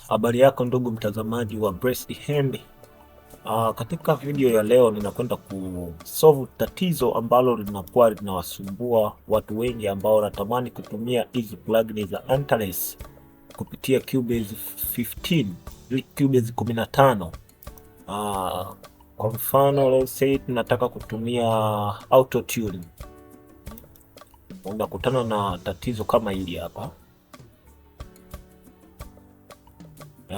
Habari yako ndugu mtazamaji wa Blessed Hand. Katika video ya leo ninakwenda kusolve tatizo ambalo linakuwa linawasumbua watu wengi ambao wanatamani kutumia hizi plugin za Antares kupitia Cubase 15, Cubase 15. Kwa mfano let's say tunataka kutumia auto tune, unakutana na tatizo kama hili hapa.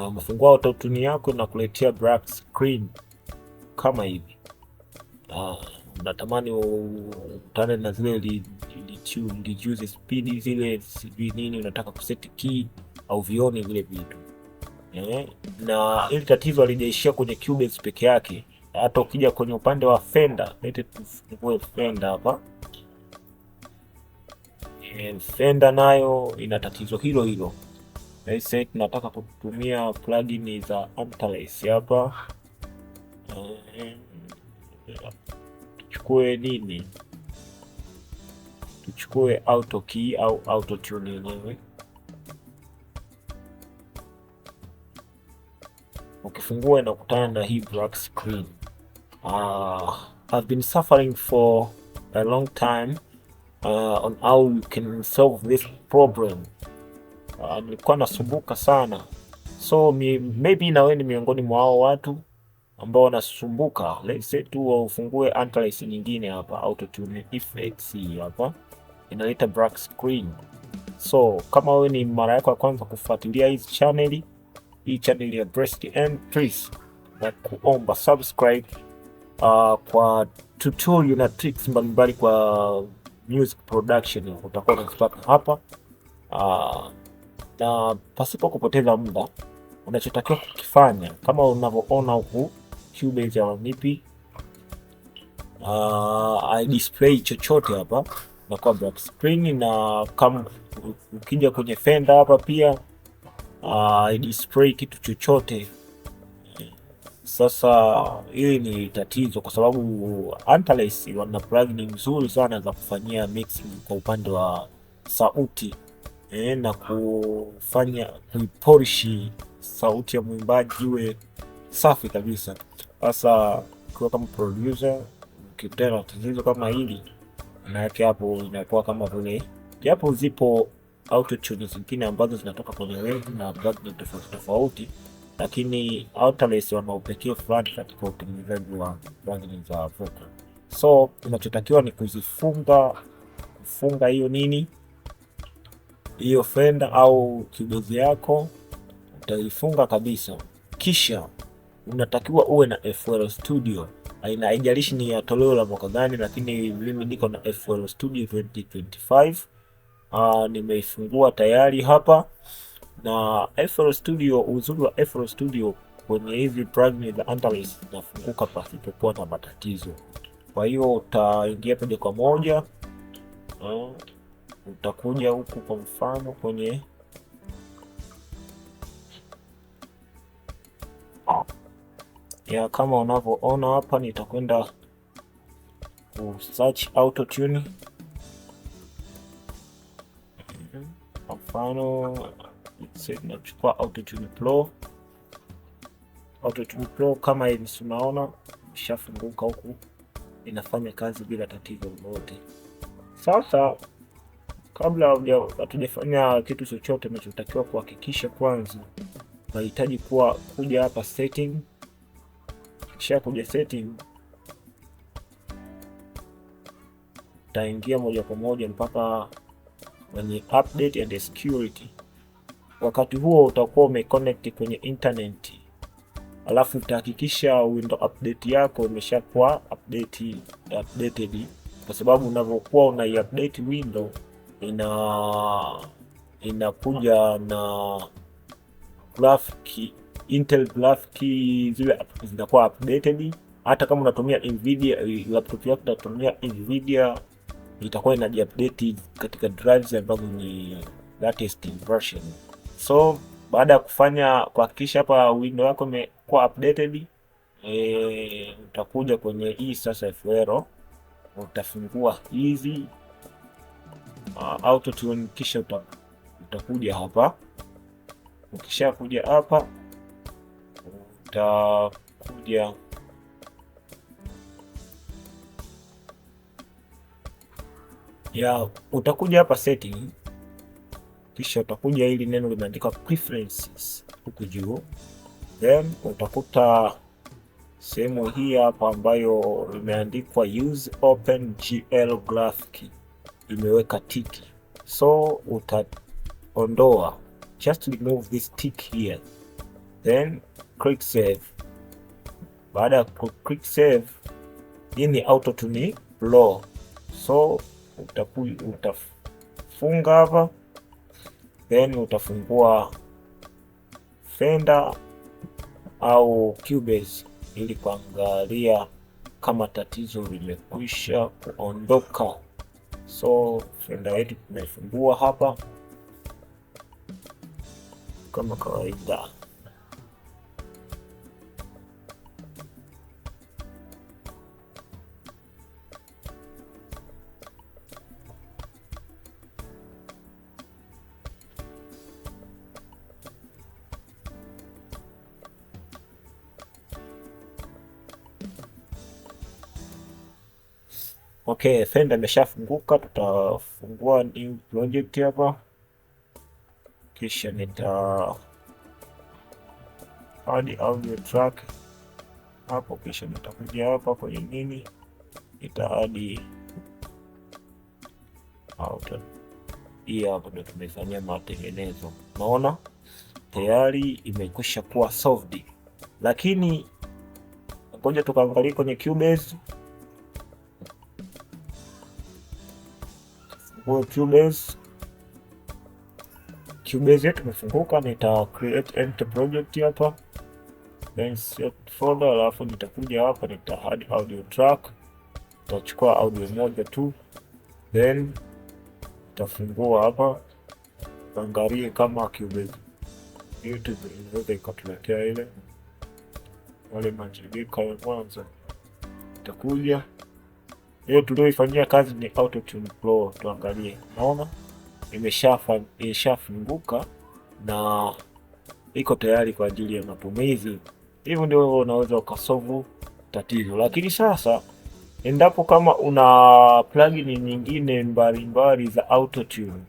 Umefungua autotune yako na kuletea black screen kama hivi. Unatamani ukutane na zile reduce speed zile sijui nini, unataka kuseti key au vioni vile vitu na hili tatizo halijaishia kwenye Cubase peke yake, hata ukija kwenye upande wa Fender, lete tufungue Fender hapa. Fender nayo ina tatizo hilo hilo. Let's say tunataka kutumia plugin za Antares hapa. Tuchukue nini? Tuchukue auto key au auto tune yenyewe. Ukifungua inakutana na hii black screen. I've been suffering for a long time on how you can solve this problem. Nilikuwa nasumbuka sana, so maybe na wewe ni miongoni mwa hao watu ambao wanasumbuka. Let's say tu ufungue Antares nyingine hapa, auto tune effects hapa inaleta black screen. So kama wewe ni mara yako ya kwanza kufuatilia hizi channel, hii channel ya Blessed Hand, please na kuomba subscribe kwa tutorial na tricks mbalimbali kwa music production utakuwa unazipata hapa. Na pasipo kupoteza muda, unachotakiwa kukifanya kama unavyoona huku Cubase hawanipi I display chochote hapa na kwa black screen, na kama ukija kwenye Fender hapa pia I display kitu chochote. Sasa hili ni tatizo kwa sababu Antares wana plugin nzuri sana za kufanyia mixing kwa upande wa sauti na kufanya kuipolish sauti ya mwimbaji iwe safi kabisa. Sasa ukiwa kama producer ukikutana na tatizo kama hili, maana yake hapo inakuwa kama vile, japo zipo autotune zingine ambazo zinatoka kwenye wengi na plugin tofauti tofauti, lakini Antares wana upekee fulani katika utengenezaji wa plugin za vocal. So unachotakiwa ni kuzifunga, kufunga hiyo nini hiyo Fender au Cubase yako utaifunga kabisa, kisha unatakiwa uwe na FL Studio. Haijalishi ni ya toleo la mwaka gani, lakini mimi niko na FL Studio 2025. Nimeifungua tayari hapa na FL Studio. Uzuri wa FL Studio kwenye hizi plugin za Antares zinafunguka pasipokuwa na matatizo. Kwa hiyo utaingia moja kwa moja, utakuja huku kwa mfano kwenye ya kama unavyoona hapa, nitakwenda ku search auto tune. Kwa mfano nachukua auto tune pro, auto tune pro kama hivi, unaona ishafunguka huku, inafanya kazi bila tatizo lolote. Sasa kabla hatujafanya kitu chochote, unachotakiwa kuhakikisha kwanza, unahitaji kuwa kuja hapa setting. Kisha kuja setting, utaingia moja kwa moja mpaka kwenye update and security. Wakati huo utakuwa umeconnect kwenye internet, alafu utahakikisha window update yako imeshakuwa updated, kwa sababu unavyokuwa unai-update window inakuja na graphic, Intel graphic zile zinakuwa updated. Hata kama unatumia Nvidia, laptop yako inatumia Nvidia, itakuwa inajiupdate katika drives ambazo ni latest version. So baada ya kufanya kuhakikisha hapa window yako imekuwa updated, utakuja kwenye hii sasa FL, utafungua hizi auto tune, kisha utakuja hapa Ukishakuja hapa utakuja ya utakuja hapa setting, kisha utakuja hili neno limeandikwa preferences huku juu, then utakuta sehemu hii hapa ambayo imeandikwa use OpenGL graphic imeweka tiki, so utaondoa, just remove this tick here, then click save. Baada ya click save, hii ni auto tune low, so utafunga hapa, then utafungua Fender au Cubase ili kuangalia kama tatizo limekwisha kuondoka. So Fender yetu tunaifungua hapa kama kawaida. Okay, Fender imeshafunguka. Tutafungua new project hapa, kisha nita add audio track hapo, kisha nitakuja hapa kwenye nini, nita add auto. Hii hapo ndio tumefanyia matengenezo. Unaona tayari imekwisha kuwa solved, lakini ngoja tukaangalia kwenye Cubase. Cubase, Cubase yetu imefunguka. Nita create empty project hapa, then set folder, alafu nitakuja hapa nita add audio track, nitachukua audio moja tu, then nitafungua hapa, angalie kama Cubase yetu inaweza ikatuletea ile wale majibika ya mwanzo. Nitakuja hiyo tulioifanyia kazi ni Auto Tune Pro, tuangalie. Naona imeshafunguka na iko tayari kwa ajili ya matumizi. Hivyo ndio unaweza ukasolve tatizo. Lakini sasa endapo kama una plugin nyingine mbalimbali za Auto Tune,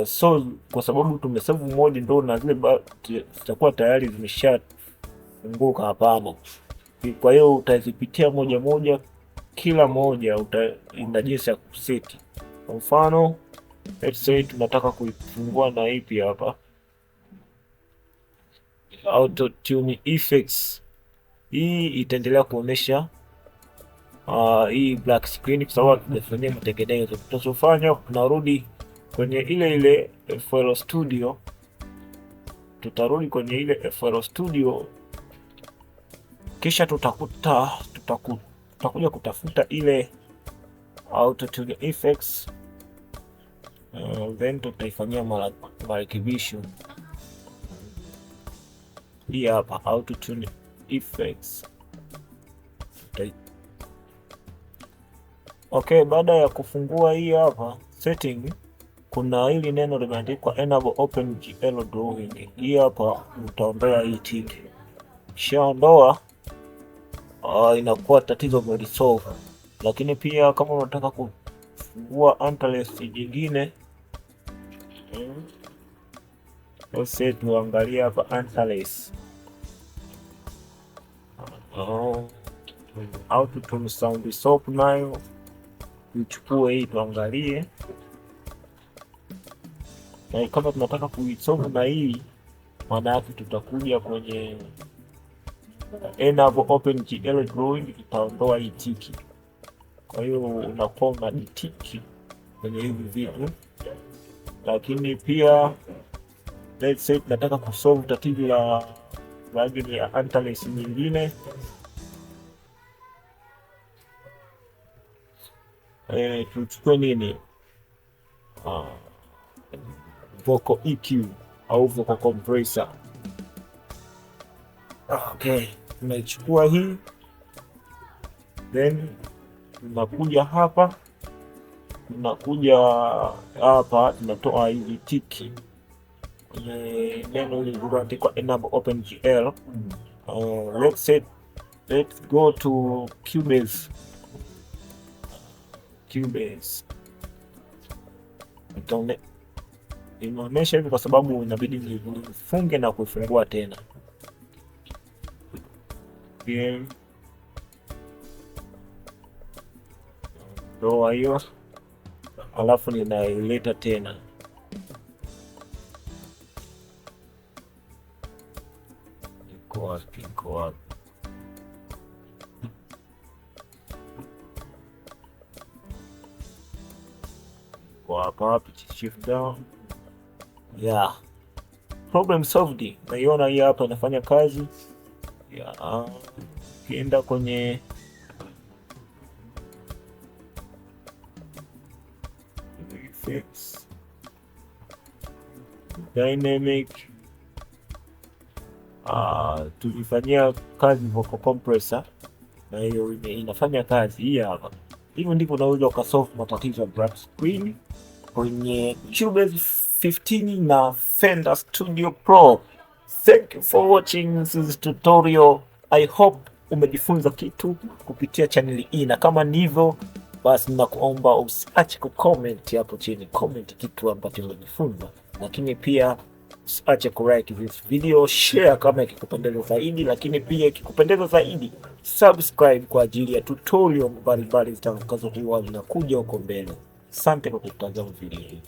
so kwa sababu tumesolve moja ndio na zile zitakuwa tayari zimeshafunguka, hapana. Kwa hiyo utazipitia moja moja, kila moja ina jinsi ya kuseti. Kwa mfano let's say tunataka kuifungua na ipi hapa, Auto Tune Effects. Hii itaendelea kuonesha hii black screen kwa sababu hatujafanyia matengenezo. Tutachofanya, tunarudi kwenye ile ile FL Studio, tutarudi kwenye ile FL Studio, kisha tutakuja kutafuta ile Auto Tune Effects, then tutaifanyia marekebisho. Hii hapa Auto Tune Effects. Okay, baada ya kufungua hii hapa setting, kuna hili neno limeandikwa enable OpenGL drawing. Hii hapa utaondoa hii tick. Ukishaondoa, inakuwa tatizo umeresolve. Lakini pia kama unataka kufungua Antares nyingine, let's say tuangalie hapa Antares. Oh, Auto Tune Sound Soap nayo tuchukue hii tuangalie, na kama tunataka kuisolve na hii, maana yake tutakuja kwenye enable OpenGL drawing, tutaondoa hii tiki. Kwa hiyo unakuwa unajitiki kwenye hivi vitu. Lakini pia let's say tunataka kusolve tatizo la plugin ya Antares nyingine, tuchukue nini, Vocal EQ au Vocal Compressor. Okay, tunaichukua hii, then tunakuja hapa, tunakuja hapa tunatoa hizi tiki. Kwenye neno lililoandikwa enable OpenGL. Let's say, let's go to Cubase. Cubase imeonyesha hivi kwa sababu inabidi nifunge na kuifungua tena. Game ndoa hiyo, alafu ninaileta tena. Iko wapi? Iko wapi? Iko hapa wapi? Shift down. Yeah, problem solved. Naiona hii hapa inafanya kazi. Yeah, ukienda kwenye effects, dynamic, tulifanyia kazi vocal compressor na hiyo inafanya kazi hii hapa. Hivyo ndivyo unaweza ukasolve matatizo ya black screen kwenye Cubase 15 na Fender Studio Pro. Thank you for watching this tutorial. I hope umejifunza kitu kupitia chaneli hii, na kama ni hivyo basi nakuomba usiache kucomment hapo chini, comment kitu ambacho umejifunza, lakini pia usiache kulike this video, share kama ikikupendeza zaidi, lakini pia ikikupendeza zaidi subscribe kwa ajili ya tutorial mbalimbali zitakazokuwa zinakuja huko mbele. Asante kwa kutazama video hii.